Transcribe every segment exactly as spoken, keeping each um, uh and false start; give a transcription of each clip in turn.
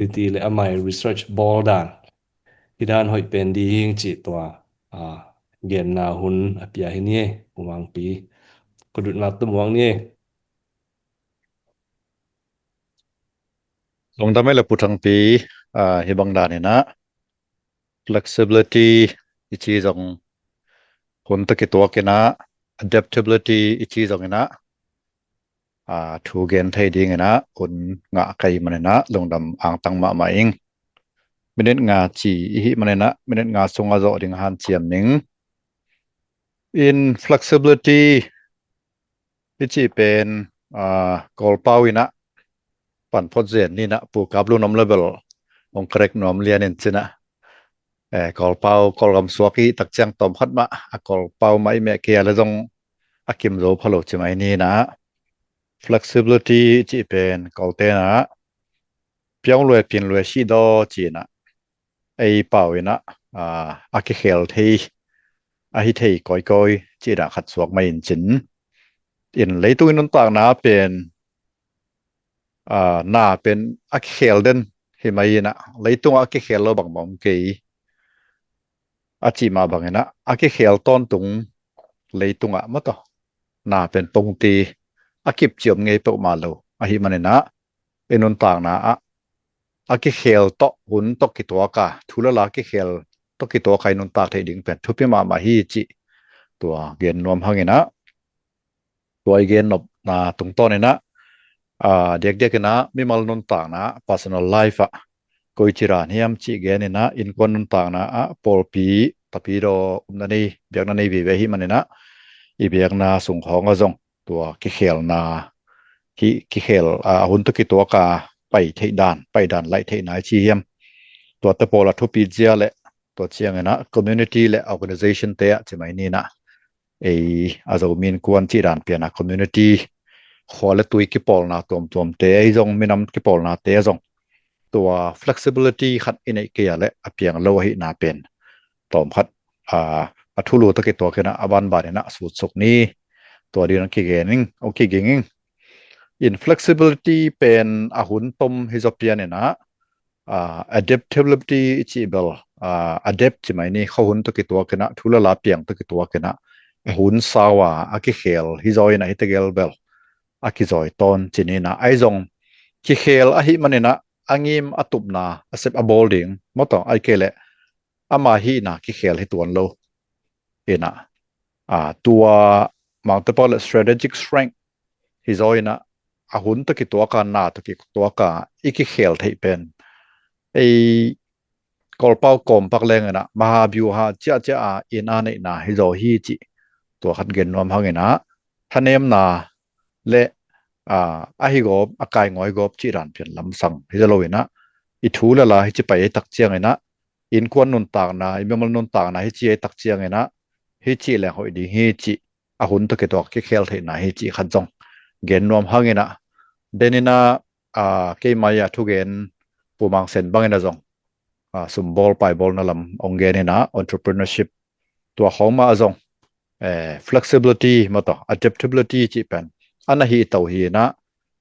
Hiti le amah i research bawl dan, hi dan hoih pen ding hi ing cih tua, a, genna hun a pia hi ni e, U Mangpi. Ko dutna tum uang ni e. Lungdam e le Pu Thangpi, a, hi bang dan in ah flexibility i ci zong, hun tawh kituak in ah adaptability i ci zong in ah, a, thu gen thei ding in ah hun ngah ka hih man in ah lungdam angtang mahmah ing. Minute nga ci i hih man in ah minute nga sung a zawh ding hanciam ning. In flexibility i cih pen, a, Kawlpau in ah pan phot zen ni in ah, Pu Kap Lun om le bel hong correct nuam lian in ci in ah. Eh, Kawlpau, Kawlgam suak i tak ciang tawm khat mah a Kawlpau mah i meh kei a le zong a kim zo pha lo ci mai ni in ah. Flexibility i cih pen Kawlte in ah piang lue, pin lue, sih daw ci in ah, ei pau in ah, a, a kikhel thei, a hi thei kawikawi cih dan khat suak mai in cin. In leitung i nuntakna pen, a, na pen a kikhel den hi mai in ah, leitung ah a kikhel lo bangmah om kei. A cih mah bang in ah a kikhel tawntung leitung ah maw taw, na pen pongti a kipci om ngei peuhmah lo ahih man in ah, i nuntakna ah a kikhel tawh, hun tawh kituak a, thu le la kikhel tawh kituak a i nuntak theih ding pen thupi mahmah hi cih tua gen nuam hang in ah, tua i gen nopna tungtawn in ah, a, diakdiak in ah mimal nuntakna, personal life ah koici dan hiam cih gen in ah, innkuan nuntakna ah pawlpi, tapidaw umna nei, biakna nei vive ahih man in ah, i biakna sung khawng ah zong tua kikhelna hi, kikhel, a, hun tawh kituak a pai theih dan, pai dan laih theihna i ci hiam, tuate pawl a thupi zia le tua ciang in ah community le organization te ah ci mai ni in ah, ei a Zomi innkuan cih dan pian a community, khua le tui kipawlna tuamtuamte ahi zong, minam kipawlnate ah zong tua flexibility khat i neih kei a le a piang lo ahihna pen tawm khat, a, a thulu tawh kituak in ah a banban in ah sutsuk ni. Tua ding in ah kigen ing, o, kiging ing. In flexibility pen a hun tom hi zaw pian in ah, a, adaptability i cih bel, a, adapt ci mai ni, khuahun tawh kituak in ah, thu le la piang tawh kituak in ah, a hun sau a a kikhel hi zaw in ah, hi tegel bel a kizawi tawn ci ni in ah, ahi zong kikhel ahih man in ah a ngim a tupna a sep a bawl ding maw taw, ahih kei leh ama hihna kikhel hi tuan lo in ah, a, tua Mangte pau le strategic strength hi zaw in ah, a hun tawh kituak a, na tawh kituak a i kikhel theih pen ei Kawlpau kawmpak leng in ah maha byuha ciahciah a in a neihna hi zaw hi cih tua khat gen nuam hang in ah, thanemna le, a, a hi gawp, a kaingawi gawp cih dan pian lamsang hi zaw lo in ah, i thu le la hi ci pai ei tak ciang in ah, innkuan nuntakna, i mimal nuntakna hi ci ei tak ciang in ah, hi cih leng hoih ding hi cih, a hun tawh kituak kikhel theihna hi cih khat zong gen nuam hang in ah, den in ah, a, keimah a thugen Pu Mang Sen bang in ah zong, a, sumbawl paibawlna lam hong gen in ah, entrepreneurship tua khawng mah ah zong, eh, flexibility maw taw, adaptability cih pen a na hi to hi in ah,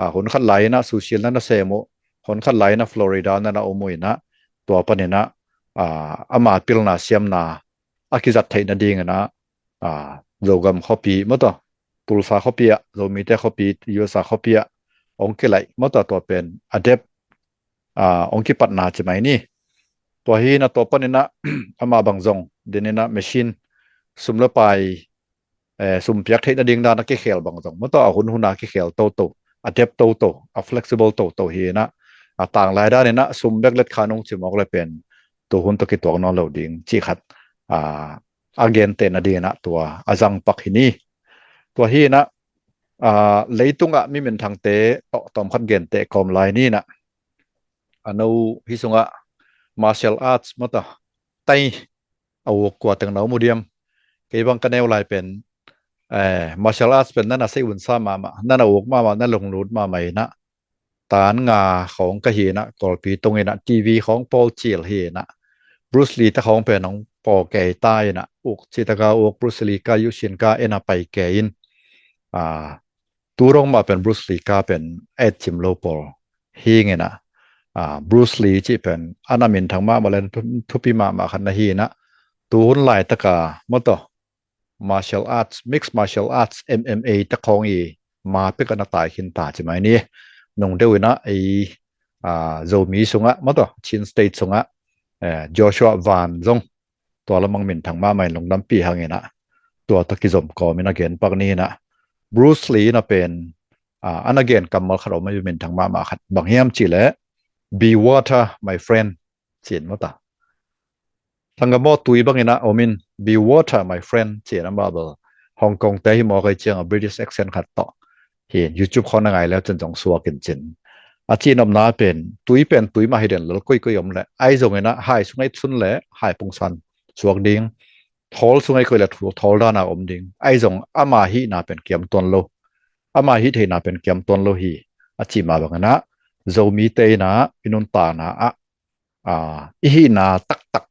a, hun khat lai in ah Sushi-el na na sem uh, hun khat lai in ah Florida na na om uh in ah, tua pan in ah, a, ama pilna siamna a kizat theih nading in ah, a, Zogam khuapi maw taw, Tulsa khuapi ah, Zomite khuapi, U S A khuapi ah hong kilaih maw taw, tua pen adapt, a, hong kipatna ci mai ni. Tua hi in ah tua pan in ah ama bang zong den in ah machine, sum le pai, eh, sum piak theih nading dan a kikhel bang zong maw taw, a hun hun a kikhel toto, adapt toto, a flexible toto hi in ah, a, tanglai dan in ah sum bek let kha nong ci mawk le pen tu hun tawh kituak nawn lo ding cih khat, a, a genteh nading in ah tua a zangpak hi ni. Tua hi in ah, a, leitung ah mi minthangte tawh tawm khat genteh kawm lai ni in ah, a no hi sungah martial arts maw taw, Tai a uk kua teng na om uh diam? Kei bang ka neu lai pen, eh, martial arts pen na na sei unsa mahmah, na na uk mahmah, na lunglut mahmah in ah, tan nga khawng ka hi in ah, Kawlpi tung in ah, T V khawng pawl cil hi in ah, Bruce Lee te khawng pen hong pawl kei ta in ah, uk cih tak a uk, Bruce Lee ka, Yu Sin ka en a pai kei in, a, tu dong mah pen Bruce Lee ka pen et cim lo pawl hi ing in ah, Bruce Lee cih pen a na minthang mahmah le thupi mahmah khat na hi inah, tuhun laitaka mawtaw martial arts, mixed martial arts, M M A te khawng i ma pek a na tai khin ta ci mai ni. Nung deuh inah ei Zomi sungah mawtaw Chin State sungah Joshua Van zong tua lamang minthang mahmah in lungdampi hang inah tua tawh kizom kawm in a gen pak ni inah, Bruce Lee inah pen a na gen kammal khat om a minthang mahmah khat bang hiam cih leh be water my friend ci-in mawtaw. Tangga maw tui bang inah om in be water my friend ci-in amah bel Hong Kong te hi maw kai ciang a British accent khat tawh hi. YouTube khawng na ngai le cin zong suak in cin a ci-in omna pen tui pen tui mah hi den lel, koikoi om le ai zong inah hai sung ei sun le hai pungsan suak ding, thawl sung ei koi le thawl dana om ding. Ai zong ama hihna pen kiam tuan lo, ama hih theihna pen kiam tuan lo hi a ci mah bang inah Zomite inah i nuntakna ah i hihna taktak,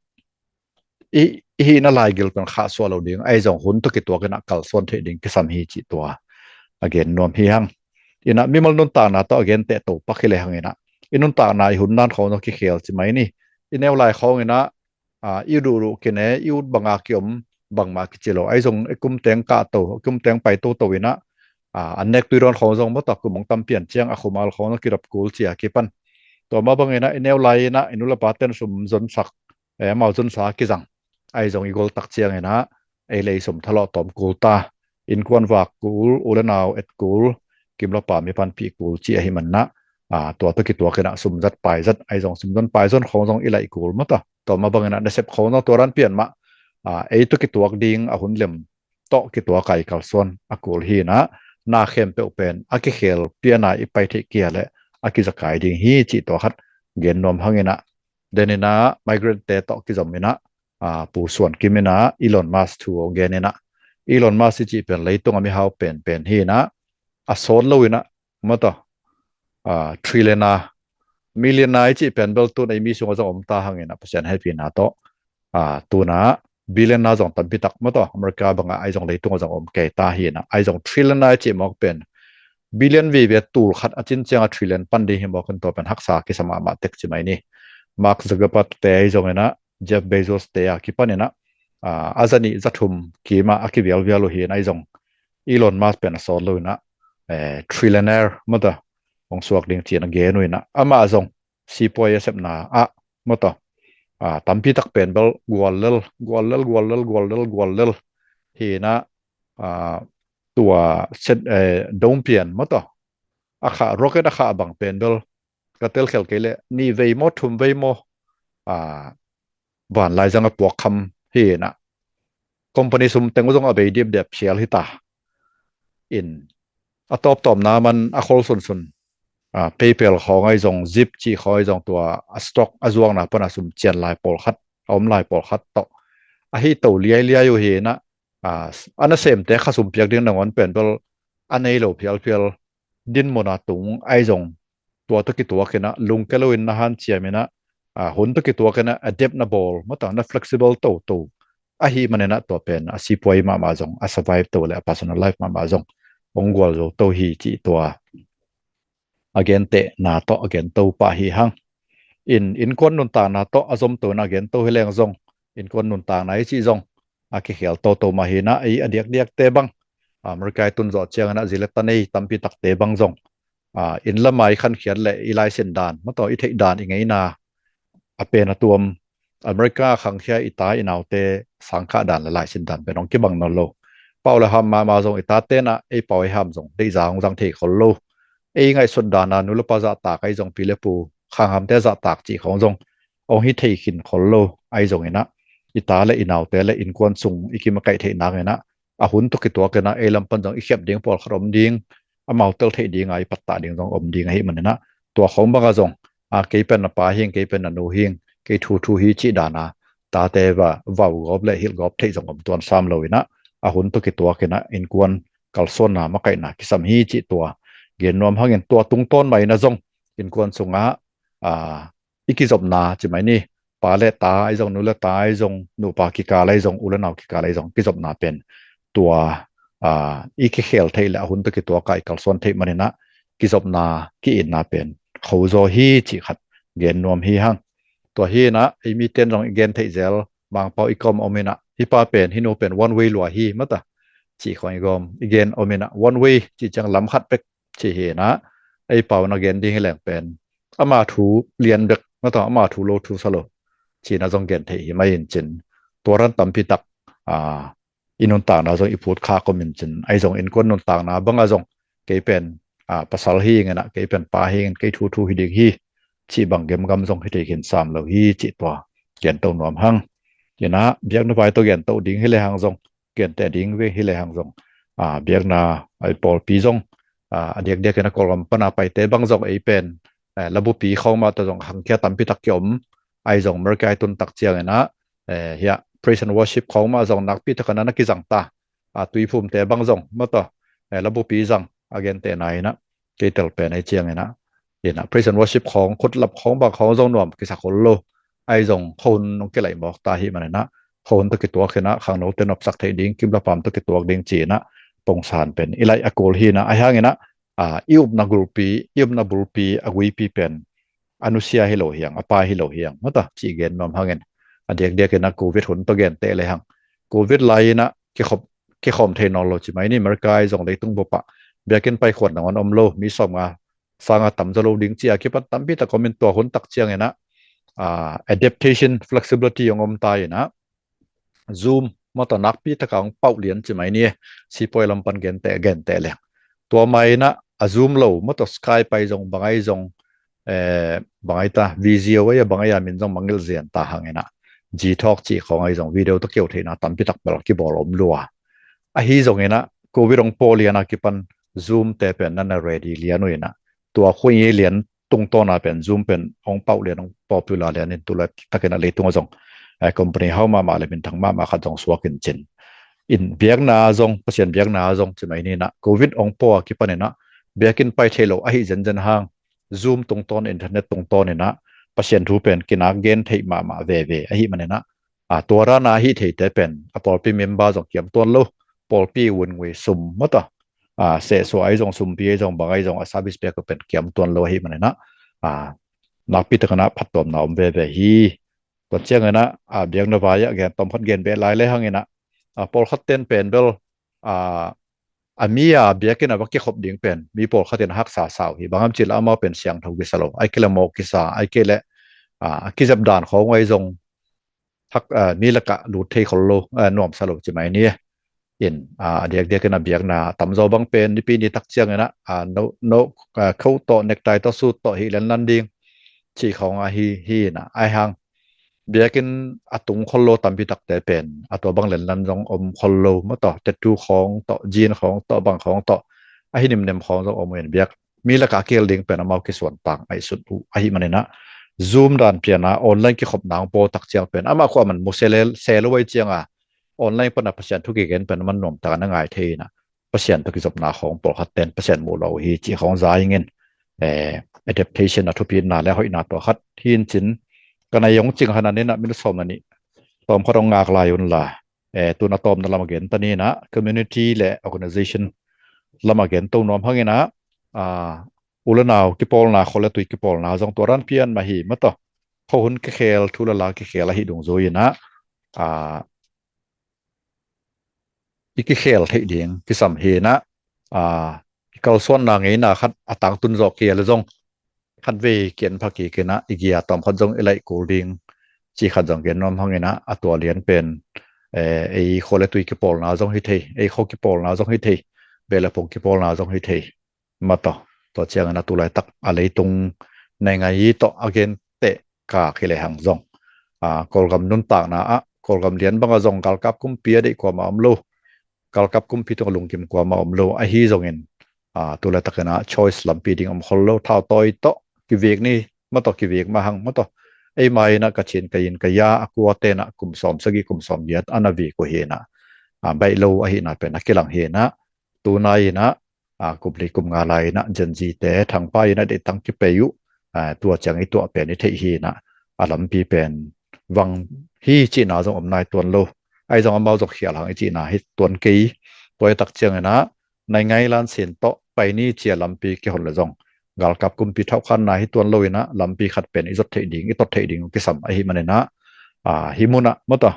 i hihna laigil pen khahsuah lo ding, ai zong hun tawh kituak inah kalsuan theih ding kisam hi cih tua a gen nuam hi hang. Inah mimal nuntakna tawh a gen teh to pak hi le hang inah i nuntakna i hun dan khawng zong kikhel ci mai ni. I neu lai khawng inah i duhduh kine, i ut banga kiom bangmah kici lo, ai zong i kumteng kah to, i kumteng pai toto inah an nek tui dawn khawng zong mawtaw kum hong tam pian ciang a khumal khawng zong kidop kul ci a kipan. Tua mah bang inah i neu lai inah i nu le pa ten sum zonsak, amau zonsa kizang, ai zong i goltak ciang inah ei le ei sum thalawh tawm kul ta, innkuan vak kul, u le nau et kul, kim le pam i panpih kul ci ahi man inah tua tawh kituak inah sum zat pai zat, ai zong sum zon pai zon khawng zong i laih kul mawtaw. Tua mah bang inah nasep khawng zong tua dan pian mah ei tawh kituak ding a hun lem tawh kituak a i kalsuan a kul hi inah na khempeuh pen a kikhel pian a i pai theih kia le a kizakai ding hi cih tua khat gen nuam hang inah. Den inah migrant te tawh kizom inah Pu Suan Kim inah Elon Musk thu hong gen inah, Elon Musk i cih pen leitung a mihau penpen hi inah a sawt lo inah mawtaw trillionaire, millionaire i cih pen bel tun ei mi sungah zong om ta hang inah Pasian hehpihna tawh tuna billionaire zong tampi tak mawtaw America bangah ai zong leitungah zong om kei ta hi inah, ai zong trillionaire i cih mawk pen billion vive tul khat a cin ciangah trillion pan ding hi mawk in tua pen haksa kisa mahmah tek ci mai ni. Mark Zuckerberg te ai zong inah Jeff Bezos te a kipan inah a zanih zathum kimah a kivialvial uh hi inah, ai zong Elon Musk pen a sawt lo inah trillionaire mawtaw hong suak ding ci-in a gen uh inah, amah zong sipuai a sepna ah mawtaw tampi tak pen bel guallel guallel guallel guallel guallel hi inah tua dongpian mawtaw a khah, rocket a khah bang pen bel ka telkhel kei leh nih vei maw thum vei maw vanlai zang a puak kham hi inah, company sum teng uh zong a bei dipdep phial hi ta in, a tawptawpna man a khol sunsun PayPal khawng ai zong, Zip cih khawng ai zong tua a stock a zuakna pana sum cian lai pawlkhat, a om lai pawlkhat tawh a hih to liailiai uh hi inah, a nasemte khasum piak ding nangawn pen bel a nei lo phialphial dinmun a tung ai zong tua tawh kituak inah lungke lo in na hanciam inah hun tawh kituak inah adapt na bawl mawtaw na flexible toto ahi man inah tua pen a sipuai mahmah zong a survive to le a personal life mahmah zong hong gualzo to hi cih tua a gentehna tawh a gen to pah hi hang. In innkuan nuntakna tawh a zom to inah a gen to hi leng zong innkuan nuntakna i cih zong a kikhel toto mah hi inah, ei a diakdiakte bang America i tun zawh ciang inah zi le ta nei tampi takte bang zong inn lamah i khankhiat le i laisin dan mawtaw i theih dan i ngeina a pen a tuam, America a khangkhia i ta i naute sangkhah dan le laisin dan pen hong kibang nawn lo. Pau le ham mahmah zong i tate inah ei pau ei ham zong deihza hong zang thei khol lo. Ei ngaihsut dana nu le pa zahtak ai zong pi le pu khanghamte zahtak cih khawng zong hong hi thei khin khol lo ai zong inah i ta le i naute le innkuan sung i kimakaih theih nak inah a hun tawh kituak inah ei lam pan zong i khiap ding pawlkhat om ding, amau tel theih dinga i pattah ding zong om ding ahi man inah tua khawng banga zong a kei pen na pa hing, kei pen na nu hing, kei thu thu hi cih dana tate va vau gawp le hilh gawp theih zong om tuan sam lo inah a hun tawh kituak inah innkuan kalsuanna makaihna kisam hi cih tua gen nuam hangin tua tungtawn mah inah zong innkuan sungah i kizopna ci mai ni, pa le ta ai zong, nu le ta ai zong, nupa kikal ai zong, u le nau kikal ai zong kizopna pen tua i kikhel theih le a hun tawh kituak a i kalsuan theih man inah kizopna ki-itna pen khozaw hi cih khat gen nuam hi hang. Tua hi inah ei miten zong i gen theih zel, Mangpau i kom om inah, hih pa pen, hih nu pen one way lua hi mata, cih khawng i gawm i gen om inah, one way cih ciang lam khat bek cih hi inah, ei pau na gen ding hi leng pen ama thu lian bek mata, ama thu lo thu sa lo cihna zong gen theih hi mai in cin, tua ran tampi tak a, i nuntakna zong i phut kha kom in cin, ahi zong innkuan nuntakna banga zong kei pen a, pasal hi ing inah, kei pen pa hi ing in, kei thu thu hi ding hi cih bang gemgam zong hi thei khin sam lo hi cih tua gento nuam hang. Inah biakna vai tawh gento ding hi le hang zong, genteh ding ve hi le hang zong, a, biakna a, i pawlpi zong a, a diakdiak inah Kawlgam pana paite bang zong ei pen eh, labupi khawng mah tawh zong khangkhia tampi tak kiom, ahi zong America i tun tak ciang inah eh, hiah praise and worship khawng mah zong nakpi tak inah na kizang ta. A, Tuiphumte bang zong mah tawh eh, labupi zang a gentehna inah kei tel pen ahi ciang inah, inah praise and worship khawng, khutlap khawng bang khawng zong nuam kisa khol lo, ahi zong khuahun nong kilaih mawk ta hi man inah, khuahun tawh kituak inah khangnote nopsak theih ding, kimlapam tawh kituak ding ci inah pongsan pen i laih a kul hi inah, ahi hang inah a, i upna gulpi, i upna bulpi a guipi pen a nusia hi lo hi hang, a pai hi lo hi hang mata cih gen nuam hang in, a diakdiak inah covid hun tawh genteh le hang, covid lai inah kikhop, kikhawm thei nawn lo ci mai ni. America i zong leitung bup ah biakinn paikhuat nangawn om lo, mi sawmnga sanga tamzaw lo ding ci a kipan tampi tak om in, tua hun tak ciang inah a, adaptation, flexibility hong om ta inah Zoom mah tawh nakpi tak a hong pauh lian ci mai ni. Sipuai lam pan genteh, genteh leng, tua mai inah a Zoom lo mah tawh Skype ahi zong, bang ahi zong eh, bang ahi ta, Visio ahi a, bang ahi a, min zong mangngilh zian ta hang inah, Gtalk cih khawng ahi zong video tawh keu theihna tampi tak bel kibawl om lua. Ahi zong inah covid hong pau lian a kipan Zoom te pen na na ready lian uh inah, tua khuai lian tungtawn a pen Zoom pen hong pauh lian, hong popular lian in, tu laitak inah leitung ah zong eh, company hau mahmah le minthang mahmah khat zong suak in cin, in biakna zong, Pasian biakna zong ci mai ni inah, covid hong pau a kipan inah biakinn pai thei lo ahi zenzen hang, Zoom tungtawn, internet tungtawn inah Pasian thu pen kinak gen theih mahmah veve ahi man inah, a, tua ran a hih theite pen a pawlpi member zong kiam tuan lo, pawlpi vun ngui sum mah tawh a, sehsuah ahi zong, sumpi ahi zong, bang ahi zong, a service pek uh pen kiam tuan lo ahi man inah, a, nakpi tak inah phattuamna om veve hi. Tua ciang inah a, biakna vai ah gen tawm khat gen beh lai le hang inah, a, pawlkhat ten pen bel a, a mi a biakinn a va kikhop ding pen mi pawlkhat in a haksa sa uh hi. Bang hang hiam cih leh amau pen siangtho kisa lo, ahih kei leh mawh kisa, ahih kei leh a, a kizep dan khawng ahi zong hak, a, mi lakah lut thei khol lo, a, nuamsa lo ci mai ni. In a, a diakdiak in a biakna tamzaw bang pen nipi ni tak ciang inah a, no, no, a, coat tawh, necktie tawh, suit tawh hih lenlan ding cih khawng ahi, hi inah, ahi hang biakinn a tung khol lo tampi takte pen a, tua bang lenlan zong om khol lo mah tawh, tattoo khawng tawh, jean khawng tawh, bang khawng tawh, ahi nimnem khawng zong om uh in, biak mi lakah a kihel ding pen amau kisuan tang ahi sut uh ahi man inah, Zoom dan pian a online kikhopna hong pau tak ciang pen amah khua man mu se le, se lo ahi ciang a, online pan a Pasian thu kigen pen a man nuam tak a na ngai thei inah, Pasian tawh kizopna khawng pawlkhat ten Pasian muh lo uh hi cih khawng za ing in, eh, adaptation a thupitna le a hoihna tua khat hi in cin, ka nai hong cing hanan inah minute sawm le nih tawm khat hong ngak lai un la, eh, tun a tawpna lam a gen ta ni inah, community le organization lam a gen to nuam hang inah, a, u le nau kipawlna, khua le tui kipawlna zong tua ran pian mah hi mah tawh, khuahun kikhel, thu le la kikhel ahi dungzui inah, a, i kikhel theih ding kisam hi inah, a, i kalsuanna ngeina khat a tangtun zawh kei a le zong khatvei kian pha kik inah i gia tawm khat zong i laih kul ding cih khat zong gen nuam hang inah, a tua lian pen eh, ei khua le tui kipawlna zong hi thei, ei khua kipawlna zong hi thei, beh le phung kipawlna zong hi thei mah tawh. Tua ciang inah tu laitak a leitung naingai tawh a genteh kak hi le hang zong, a, Kawlgam nuntakna ah, Kawlgam lian bang a zong galkap kumpi a deih kuamah om lo, galkap kumpi tungah lungkim kuamah om lo ahi zongin, a, tu laitak inah choice lampi ding om khol lo, thautawi tawh kivek ni mah tawh kivek mah hang mah tawh, ei mai inah ka chin ka in ka ya a kuate inah kum sawm sagih kum sawm giat a na vik uh hi inah, a, baih lo ahihna pen a kilang hi inah, tu nai inah, a, kum li kum nga lai inah Gen Z te thangpai inah deihtang kipei uh, a, tua ciang i tuah pen i theih hi inah, a lampi pen vang hi cihna zong om nai tuan lo. Ahi zong amau zong khial hang i cihna hi tuan kei. Tua i tak ciang inah naingai lan sin tawh pai ni ci a lampi kihon le zong galkap kumpi thauhkhanna hi tuan lo inah lampi khat pen i zot theih ding, i tot theih ding kisam ahi maninah, ah, hi munah mawtaw,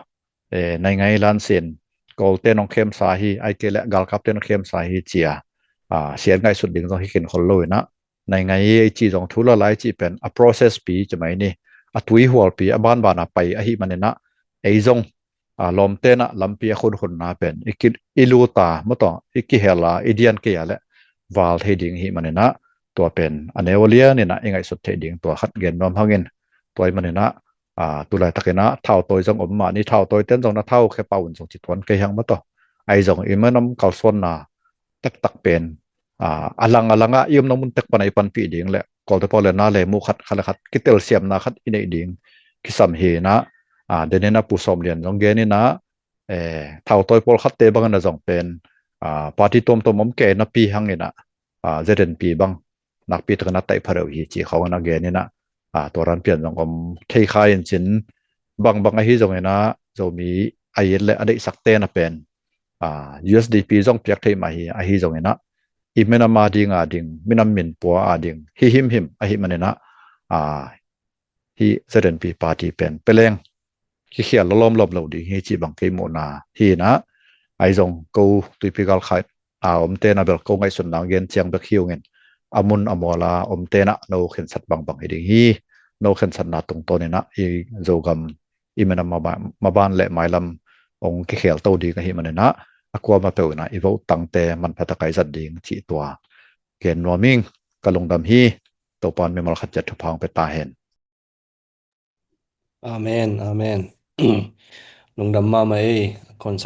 eh, naingai lansin, Kawlte nong khemsa hi, ai kei le galkapte nong khemsa hi cia, ah, sian ngaihsut ding zong hi kinkhol lo inah, naingai ei ci zong thu lala ei ci pen a process pi ci mai ni, a tui hualpi a banbana pai ahi maninah, ei zong, ah, lawmtenah lampi a khunkhunna pen i, ki, i luta mawtaw, i kihela, i dian kei a le val thei ding hi maninah, tua pen a neu a lian inah i ngaihsut theih ding tua khat gen nuam hangin, tua i maninah, ah, tulai takinah thau tawi zong om mah ni, thau tawi ten zong na thau khe pau in zong ci tuan kei hang mawtaw. Ai zong i minam kalsuanna taktak pen, ah, a lang a langah i omna mun tek pana i panpih ding le Kawlte pau le na le mu khat, khat le khat kitelsiamna khat i neih ding kisam hi inah, ah, deninah Pu Sawm Lian zong gen inah, eh, thau tawi pawlkhatte bangin a zong pen, ah, party tuamtuam om kei napi hang inah, ah, Z N P bang nakpi takin a taih pha deuh hi ci khawng inah gen inah, ah, tua ran pian zong om thei kha in cin, bangbang ahi zong inah Zomi a it le a deihsakte na pen, ah, U S D P zong piak thei mah hi, ahi zong inah i minam a ding a ding, minam min pua a ding hi himhim ahi maninah, ah, hi Z N P party pen peleng kikhial lawlawm lawm lo ding hi cih bang kei muhna hi inah, ai zong ko Tuipi galkhat a omte na bel ko ngaihsutna gen ciang bek hi ungin, a mun a muala omte na no khensat bangbang hi ding hi. No khensatna tungtawn inah i Zogam i minam maban, maban le mailam ong kikhial to ding ahi maninah, a kuama peuh inah i vote tangte manpha taka i zat ding cih tua gen nuam ing. Ka lungdam hi. Topan mimal khat ciat thupha hong pia ta hen. Amen, amen. Lungdam mahmah ei, concern